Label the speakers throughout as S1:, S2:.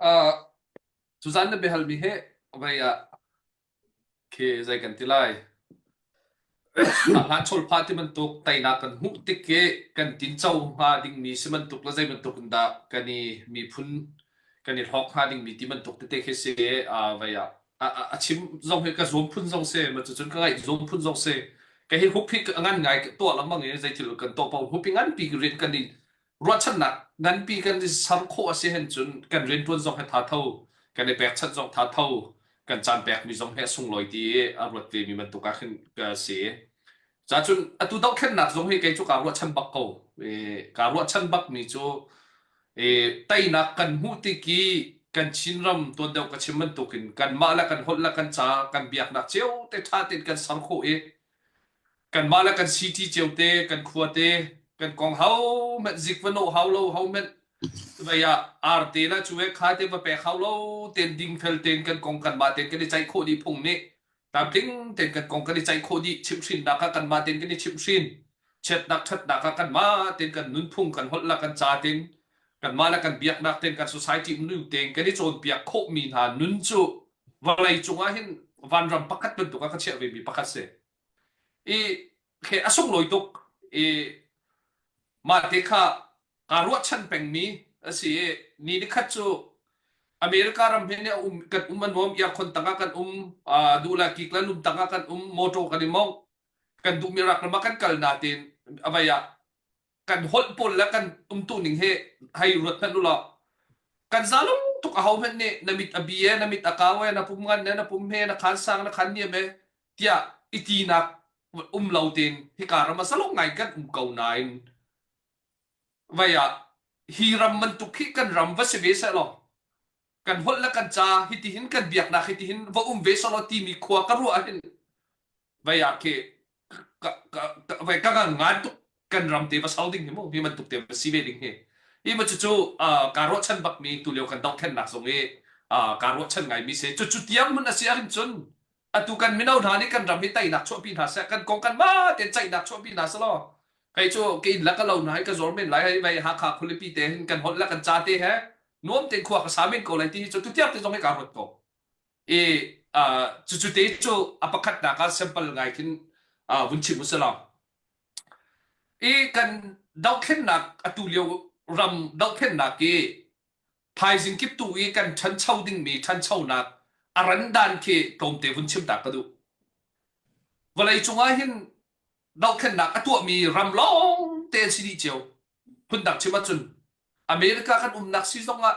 S1: Uh, tuzan na biahalmi he vei ah khi zei kan ti lai. Hlan chol pha ti bantuk teinak kan hmuh tik i kan tinco hnga dingmi si bantuk le zei bantuk in dah kan i miphun kan i hlawk hnga dingmi ti bantuk tete khi si uh, vei ah a, a, a chim zong hi ka zuam phun zong si ma cucun ka ngaih zuam phun zong si ka hi hup hi ngan ngai tuah lengmang i zeithil kan tuah paoh hup hi nganpi rian kan i ruahchannak nganpi kan i ser khawh a si hen cun kan rianṭuan zong he tha tho kan i pekchanh zong tha tho kan caan pekmi zong he a sunglawi ti i a ruat vemi bantuk ah khin ka si. Cacun atu dohthlennak zong hi kei cu kaa ruahchan bak ko. E, kaa ruahchan bakmi cu e, teinak kan hmuh tik i kan Chinram tuan deuh ka chim bantukin kanmah le kan holh le kan ca kan biaknak cio te ṭha tein kan ser khawh i kanmah le kan city cio te kan khua te kan kong ho hmanh zik va nawh hau lo ho hmanh vei ah arte la cu kha te va pek hau lo ten dingfel ten kan kong kanmah ten kan i ceih khawh dih phung nih tlamtling ten kan kong kan i ceih khawh dih chimhhrinnak ah kanmah ten kan i chimhhrin chiatnak ṭhatnak ah kanmah ten kan nunphung kan holh la kan ca ten kanmah le kan biaknak ten kan society um tein kan i cawnpiak khawhmi hna nun cu vawlei cungah hin vanram pakhat bantuk ah ka chiah ve mi pakhat si. I he a sunglawi tuk i mah te kha kaa ruahchan pengmi a si i ni nikhat cu America ram hin a um kan um a nuam aircon tangah kan um duh la kik la lum tangah kan um motor kan i mongh kan duhmi rak ram ah kan kal natin a vai ah kan holh pawl le kan umtu ning hi hei ruat hmanh u law kan zalung tuk a ho hmanh nih na mit a bi e na mit a kau e na pum ngan e na pum he na khan sang na khan niam e tiah i tinak um lo tein hika ram ah zalong ngai kan um ko nain vai ah hi ram bantuk hi kan ram va si ve seh law kan holh le kan ca hitihin kan biaknak hitihin va um ve seh law timi khua ka ruah hin vai ah khi ka ka ka ka ka ngan tuk kan ram te va sau ding hi mu hi bantuk te va si ve ding hi hi ma cucu kaa ruahchan bak mi tulio kan dohthlennak zong i kaa ruahchan ngai mi si cucu tiang mun a si ahhin cun atu kan mino hna nih kan ram hi teinak chuahpi hna seh kan kong kan ma tein ceihnak chuahpi hna selaw kei cu ke in la ka lo hna hi ka zor men lai hei vei Hakha khualipi te hin kan holh la kan ca te he nuam tein khua ka sa men ko lai ti hi cu tu tiang te zong hi kaa ruat ko i cucu te cu a pakhatnak ah simple ngai khin vun chim usalaw i kan dohthlennak atu lio ram dohthlennak i thaizing kip tu i kan ṭhancho dingmi ṭhanchonak a ran dan khi tlawmte vun chim ta ka duh vawlei cungah hin dohthlennak a tuahmi ram lawng te an si dih cio phundang chim ahcun America kan umnak si zongah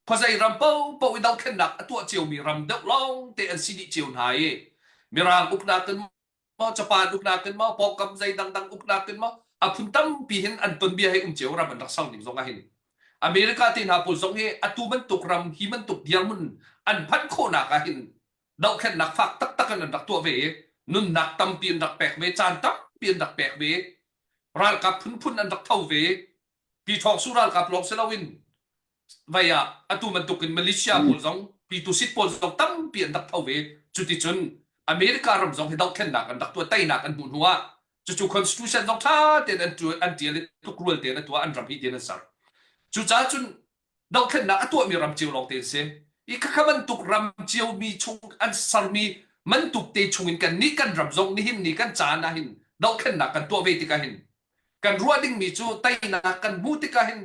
S1: khuazei ram paohpaoh i dothlennak a tuah ciomi ram deuh lawng te an si dih cio hna i Mirang uknak in maw Japan uknak in maw pawngkam zei dangdang uknak in maw a phun tampi hin an tonbia hei um cio ram an rak sang ning zong ah hin America te hna pawl zong hi atu bantuk ram hi bantuk dirhmun an phanh khawhnak ah hin dohthlennak fak taktak in an rak tuah ve i nunnak tampi an rak pek ve caan tampi an rak pek ve ralkap phunphun an rak tho ve Pi-ṭhawngsu ralkap lawng si loin vei ah atu bantukin Malaysia pawl zong Pitusit pawl zong tampi an rak tho ve. Cuticun America ram zong hi dohthlennak an rak tuah teinak an hmuh hnu ah cucu constitution zong ṭha tein an an ṭial i tlukrual tein a tuah an ram hi tein an ser. Cucaah cun dohthlennak a tuahmi ram cio lawng te an si. I khakha bantuk ram cio mi chung an sermi mantuk te chungin kan nih kan ram zong nihin ni kan caan ah hin dohthlennak kan tuah ve tikah hin kan ruah dingmi cu teinak kan hmuh tikah hin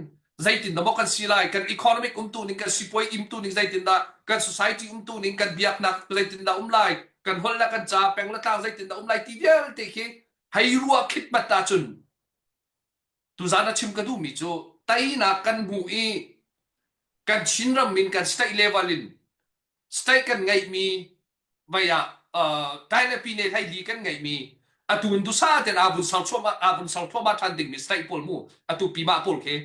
S1: zeitindah maw kan si lai kan economic umtu ning kan sipuai imtu ning zeitindah kan society umtu ning kan biaknak zeitindah um lai kan holh le kan ca peng le tlang zeitindah um lai ti vialte khi hei ruah khitmat ahcun tuzan a chim ka duhmi cu teinak kan hmuh i kan Chinram in kan state level in state kan ngeihmi vai ah Tainapi ne hlei kan ngeihmi atu in dusa ten aa vun sang chuahmah aa vun sang thluahmah ṭhan dingmi state pawl mu atu pima pawl khi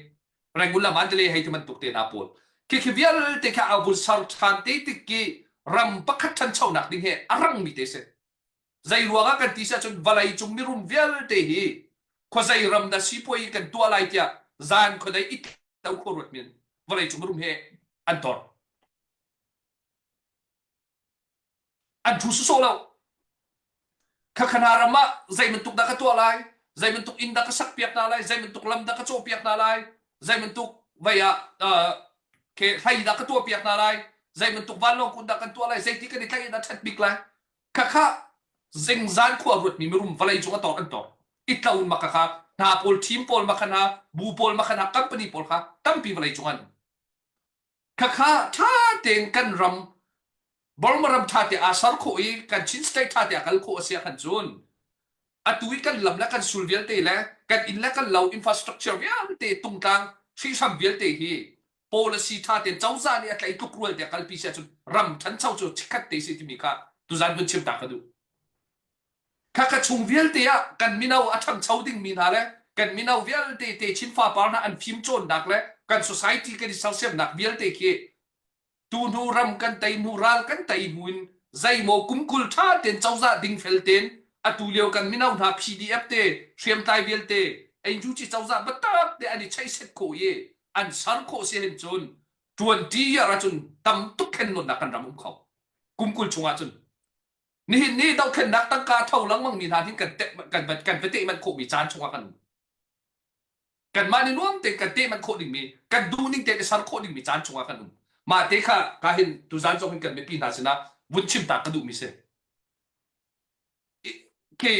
S1: Rangoon la Mandalay hei ti bantuk te hna pawl khi khi vialte kha aa vun sang ṭhan te tik ki ram pakhat ṭhanchonak ding he a rangmi te si zei ruangah kan ti si ahcun vawlei cung mirum vialte hi khuazei ram dah sipuai kan tuah lai tiah zan khuadei it lo khua ruat min vawlei cung mirum he an tor An ṭhu sawsawh lo. Khakha ram ah zei bantuk dah ka tuah lai, zei bantuk inn dah ka sakpiak hna lai, zei bantuk lam dah ka cawhpiak hna lai, zei bantuk vei ah uh, Ke hlei dah ka tuah piak hna lai, zei bantuk vanlawng kun dah kan tuah lai, zeiti kan i tlaih dah ṭhat bik lai. Khakha zingzan khua ruatmi mirum vawlei cung a tor an tor. Itlo in maka kha hna pawl team pawl maka hna bu pawl maka hna company pawl kha tampi vawlei cung an um. Khakha ṭha tein kan ram Burma ram ṭha te aa ser khawh i kan Chin state ṭha te a kal khawh a si ahkhan cun atu i kan lam le kan sul vialte le kan inn le kan lo infrastructure vialte tungtlang hrihhram vialte hi policy ṭha tein cozah nih a tlaih tluk rual te a kalpi si ahcun ram ṭhancho cu chikkhat te si timi kha tuzan vun chim ta ka duh. Khakha chung vialte ah kan mino a ṭhangcho dingmi hna le kan mino vialte te Chin fapar hna an fim cawnnak le kan society kan i sersiamnak vialte khi tuhnu ram kan tei hnu ral kan tei hnu in zeimaw kum 20 ṭha tein cozah dingfel tein atu lio kan mino hna PDF te hriamtlai vialte NUG cozah biatak te an i cheihset khawh i an ser khawh si hin cun 20 year ahcun tam tuk thlennawnnak kan ram um kho kum 20 chung ahcun nihin ni dohthlennak tangka tho lengmang mi hna hin kan kan kan va teh manh khawhmi caan chungah kan um kanmah nih nuam tein kan teh manh khawh dingmi kan duh ning tein i ser khawh dingmi caan chungah kan um mah te kha ka hin tuzan zong hin kan mipi hna sinah vun chim ta ka duhmi si khi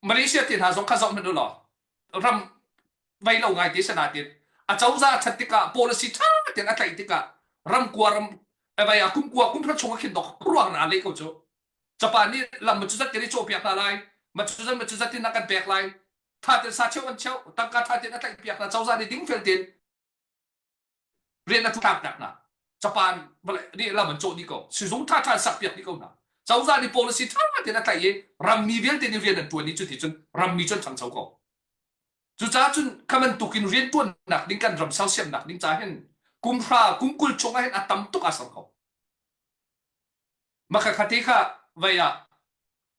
S1: Malaysia te hna zong kha zoh hmanh u law ram vei lo ngai te sana tin a cozah a that tikah policy tha tein a tlaih tikah ram kua ram vai a kum kua kum hra chung a khin dok ruang na le ko cu Japan nih lam ma cu zat kan i cawhpiak hna lai ma cu zat ma cu zat in a kan pek lai tha tein sa cheu an cheu tangka tha tein a tlaih piak hna cozah nih dingfel tein rian a tlak piak hna Japan nih lam an cawh dih ko sizung tha tha sak piak dih ko hna cozah nih policy tha tein a tlaih i rammi vialte nih rian an tuan i cuti cun rammi cu an ṭhangcho ko cucaah cun kha bantukin rian tuannak ding kan ram sersiamnak ding ca hin kum hra kum 20 chung ah hin a tam tuk aa ser ko Makhakhat kha vei ah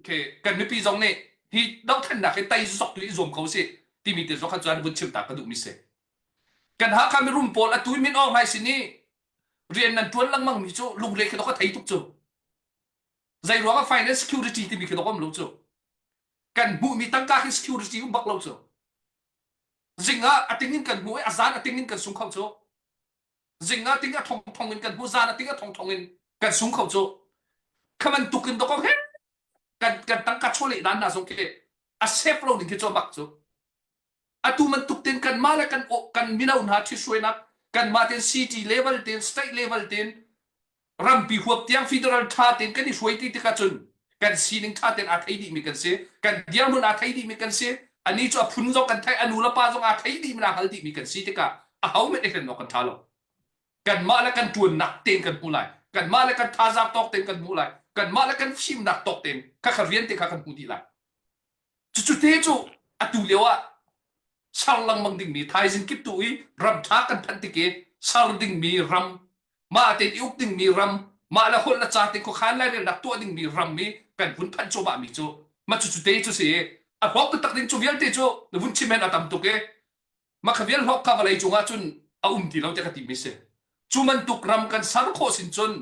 S1: okay, kan mipi zong nih hi dohthlennak hi tei zok tu i zuam ko sih timi te zong kha cuan vun chim ta ka duhmi si. Kan Hakha mirum pawl atu min Aung Hlaing sin i rian nan tuan lengmang mi cu lungre khi ka thei tuk cu. Zei ruang ah finance security timi khi um lo cu. Kan hmuhmi tangka khi security um bak lo cu. Zing ah a ting in kan hmu i a zan a ting in kan sung kho cu. Zing ah ting a thong thong in kan hmu zan a ting a thong thong in kan sung kho cu kha bantuk in dok he kan kan tangka chawleh dan na zong khi a sef lo ning khi cu bak cu atu bantuk ten kan mah le kan kan mino hna ṭhithruainak kan mah ten city level ten state level ten rampi huap tiang federal ṭha ten kan i hruai ti tikah cun kan sining ṭha ten aa thei dihmi kan si kan dirhmun aa thei dihmi kan si ani cu a phun zong kan theih a nu le pa zong aa thei dihmi aa hngal dihmi kan si tikah a ho men i hlen awk kan ṭha lo kanmah le kan ṭuannak tein kan hmu lai kanmah le kan thazaang tawk tein kan hmu lai kanmah le kan fimnak tawk tein kha kha rian te kha kan hmu dih lai Cucu te cu atu lio ah ser lengmang dingmi thaizing kip tu i ram ṭha kan phanh tik i ser dingmi ram mah tein i uk dingmi ram mah le holh le ca te khuakhan lairelnak tuah dingmi ram i kan vun phanh cuahmah mi cu mah cucu te cu si i a hlawk taktak ding cu vialte cu vun chim hen a tam tuk i mah kha vial hlawk kha vawlei cungah cun a um ti lo tiah ka timi si cu bantuk ram kan ser khawh sin cun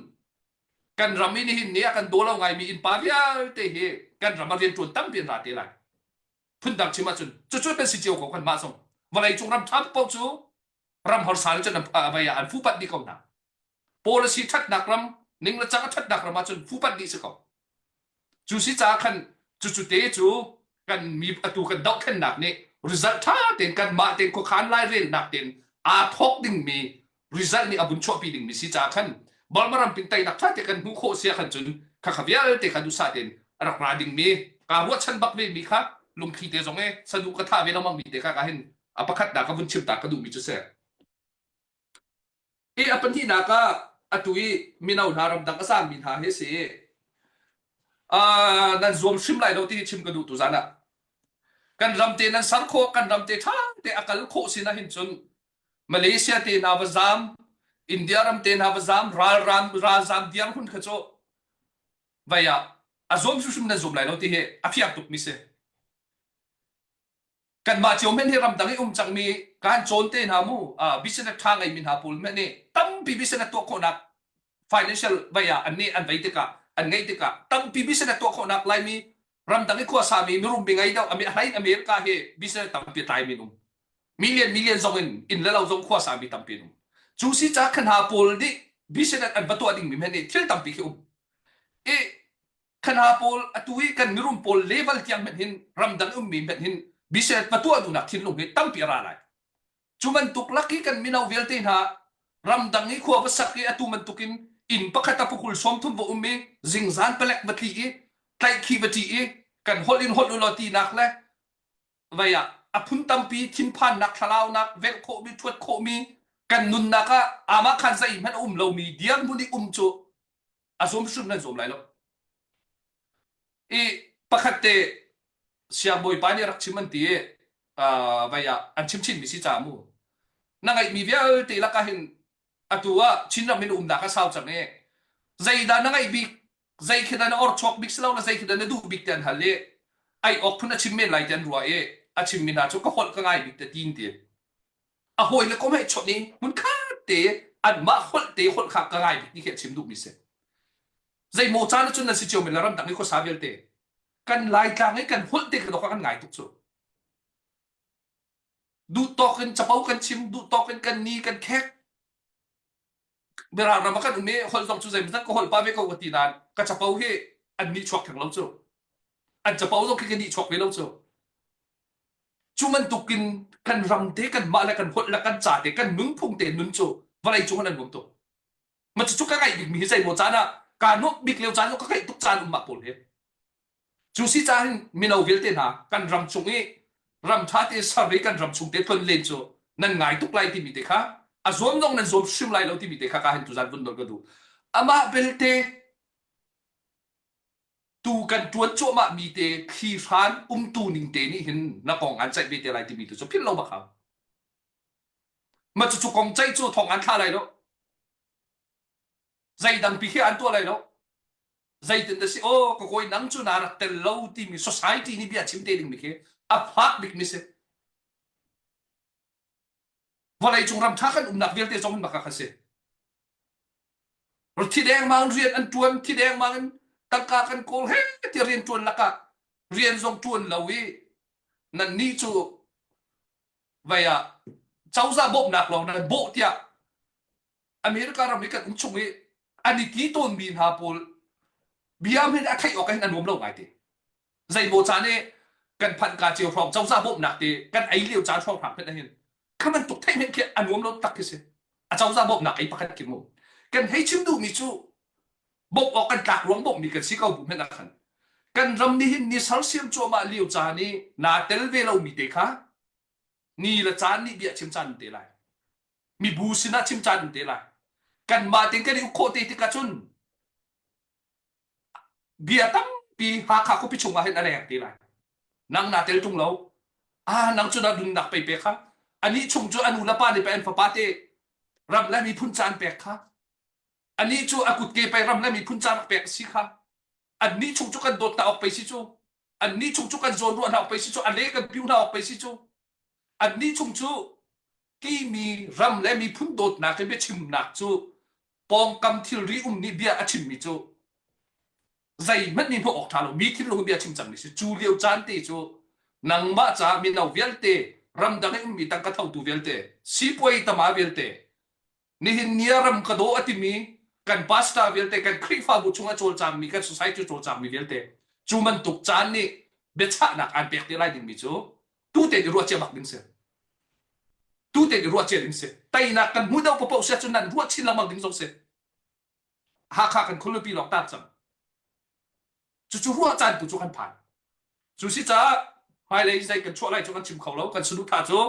S1: kan ram i nihin ni a kan daw lo ngaimi innpa vialte hi kan ram ah rianṭuan tampi an ra te lai phundang chim ahcun cucu kan si cio ko kan mah zong vawleicung ram ṭha paoh cu ram harsa nih cun an an fupat dih ko hna policy ṭhatnak ram ning le cang a ṭhatnak ram ahcun fupat dih si ko Cu si caah khan cucu te cu kan mi atu kan dohthlennak nih result ṭha tein kanmah tein khuakhan lairelnak tein aa thawk dingmi result nih a vun chuahpi dingmi si caah khan Burma ram pin teinak ṭha te kan hmuh khawh sia khan cun khakha vialte kha duhsah tein a rak ra dingmi kaa ruahchan bak ve mi kha lungthli te zong e saduh ka thah ve lengmang mi te kha ka hin a pakhatnak ka vun chim ta ka duhmi cu si. I a pahnihnak ah atu i mino hna ramdang a zaammi hna hi si. Uh, nan zuam hrim lai lo ti chim ka duh tu zan ah. Kan ram te nan ser khawh, kan ram te ṭha te a kal khawh sin ahhin cun Malaysia te hna va zaam, India ram te hna va zaam, ral ram ralzaam diar hun kha cu vai ah a zuam hrimhrim nan zuam lai lo ti hi a fiang tuk mi si. Kanmah cio men hi ramdang i um cangmi kan cawn te hna mu business ṭha ngeimi hna pawl men nih tampi business tuah khawhnak financial vei ah an nih an vei tikah an ngeih tikah tampi business tuah khawhnak Laimi ramdang i khuasami mirum mi ngei deuh a hlei in America hi business tampi tlai min um million million zong in inn le lo zong khuasami tampi an um. Cu si ca khan ha pawl nih business an va tuah dingmi men nih thil tampi khi um. I khan ha pawl atu i kan mirum pawl level tiang hmanh hin ramdang ummi hmanh hin business va tuah duhnak thinlung hi tampi a ra lai. Cu bantuk lak i kan mino vialte hna ramdang i khua va sak i atu bantukin inn pakhat a pukul 30 va um i zingzan palek va tli i tlaihkhih va ṭih i kan holh in holh u law tinak le vei ah a phun tampi thinphannak thlalaunak velh khawhmi ṭhuat khawhmi kan nunnak ah amah khan zeihmanh a um lomi dirhmun i um cu a zuam hrim nan zuam lai lo. I pakhat te siangbawipa nih rak chim an ti i vei ah an chim chinmi si ca mu. Na ngeihmi vialte lakah hin atu ah Chinram in umnak a sau cang i zeidah na ngeih bik zei khi dah na or chuak bik si lo na zei khi dah na duh bik ti an hal i ai awk phun a chim men lai ti an ruah i a chimmi hna cu ka holh ka ngai bik te tin ti a hawi le kom he chawnh i hmun khat te anmah holh te holh kha ka ngai bik ti khi a chim duhmi si zeimaw caan ahcun nan si cio men le ramdang i khuasa vialte kan laitlang i kan holh te kha kan ngai tuk cu duh tawk in capo kan chim duh tawk in kan ni kan khek Mirang ram ah kan um i holh zong cu zeimawzat ka holh pah ve ko ka ti nain ka capo hi an nih chuak theng lo cu. An capo zong khi ka nih chuak ve lo cu. Cu bantukin kan ram te kan mah le kan holh le kan ca te kan nunphung te nun cu vawlei cung ah nan nuam tuk. Ma cucu ka ngaih bikmi hi zeimaw caan ah kaa nuamh bik lio caan ka ngaih tuk caan um mah pawl hi. Cu si caah hin mino vialte hna kan ram chung i ram ṭha te ser i kan ram chung te tlon len cu nan ngai tuk lai timi te kha a zuam zong nan zuam hrim lai lo timi te kha ka hin tuzan vun nawl ka duh. Amah belte tu kan ṭuan cuahmah mi te thli hran umtu ning te nih hin na kong an ceih ve te lai timi tu cu philh lo bak hau. Ma cucu kong ceih cu thong an thla lai lo. Zeidang pi khi an tuah lai lo. Zeitin dah si aw ka kawi nang cu naa rak tel lo timi society nih bia chim te dingmi khi a fak bikmi si. Vawlei cung ram ṭha kan umnak vialte zong hin bak kha si. Thi dengmang rian an ṭuan, thi dengmang in tangka kan kawl he ti rian ṭuan lakah rian zong ṭuan lo i nan nih cu vei ah cozah bawmhnak lawng nan bawh tiah America ram i kan um chung i an i ti tawnmi hna pawl bia hmanh a theih awk hin a nuam lo ngai te. Zeimaw caan i kan phanh ka cio hrawng cozah bawmhnak te kan ei lio caan hrawng hrang hmanh hin kha bantuk theih hmanh khi a nuam lo tak khi si. A cozah bawmhnak ei pakhat khi mu. Kan hei chim duhmi cu bawmh awk kan tlak ruang bawmhmi kan si ko bu hmanh ah khan kan ram nih hin ni sersiam cuahmah lio caan i naa tel ve lomi te kha ni le caan nih bia chim caan te lai. Mibu sinah chim caan um te lai. Kanmah tein kan i uk khawh te tikah cun bia tampi Hakha khuapi chungah hin a leng te lai. Nang naa tel ṭung lo. Ah, nang cu na nunnak pei pek kha. Anih chung cu a nu le pa nih pei an fapa te ram le miphun ca an pek kha. Anih cu a kutke pei ram le miphun ca rak pek a si kha. Annih chung cu kan dawt hna awk pei si cu. Annih chung cu kan zawnruah hna awk pei si cu. A le kan piu hna awk pei si cu. Annih chung cu timi ram le miphun dawtnak i biachimnak cu pawngkam thilri um nih bia a chimmi cu zeihmanh nih hmuh awk ṭha lo mi thinlung bia chim cangmi si cu lio caan te cu nangmah caah mino vialte ramdang i ummi tangka thotu vialte sipuai tama vialte nihin ni ah ram ka daw a timi kan pastor vialte kan Khrihfabu chung a cawlcangmi kan society cawlcangmi vialte cu bantuk caan nih biachahnak an pek te lai dingmi cu tu tein i ruah cia bak ding si tu tein i ruah cia ding si teinak kan hmu deuh paoh sia cun nan ruah chin lengmang ding zong si Hakha kan khualipi lawng taak cang Cucu ruah caan tu cu kan phan. Cu si caah hmailei zei kan chuah lai cu kan chim kho lo. Kan saduhthah cu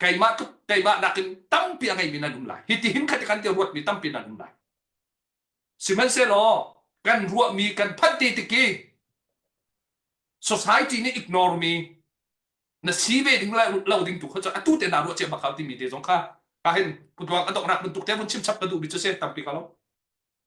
S1: keimah tluk keimah nakin tampi a ngeimi nan um lai. Hi ti hin khat kan ti ruatmi tampi nan um lai. Sihmanhsehlaw kan ruahmi kan phanh te tik i society nih ignore mi na si ve ding lo ding tu kha cu atu te na ruah cia bak hau timi te zong kha ka hin putwang a donghnak bantuk te vun chim chap ka duhmi cu si tampi ka lo.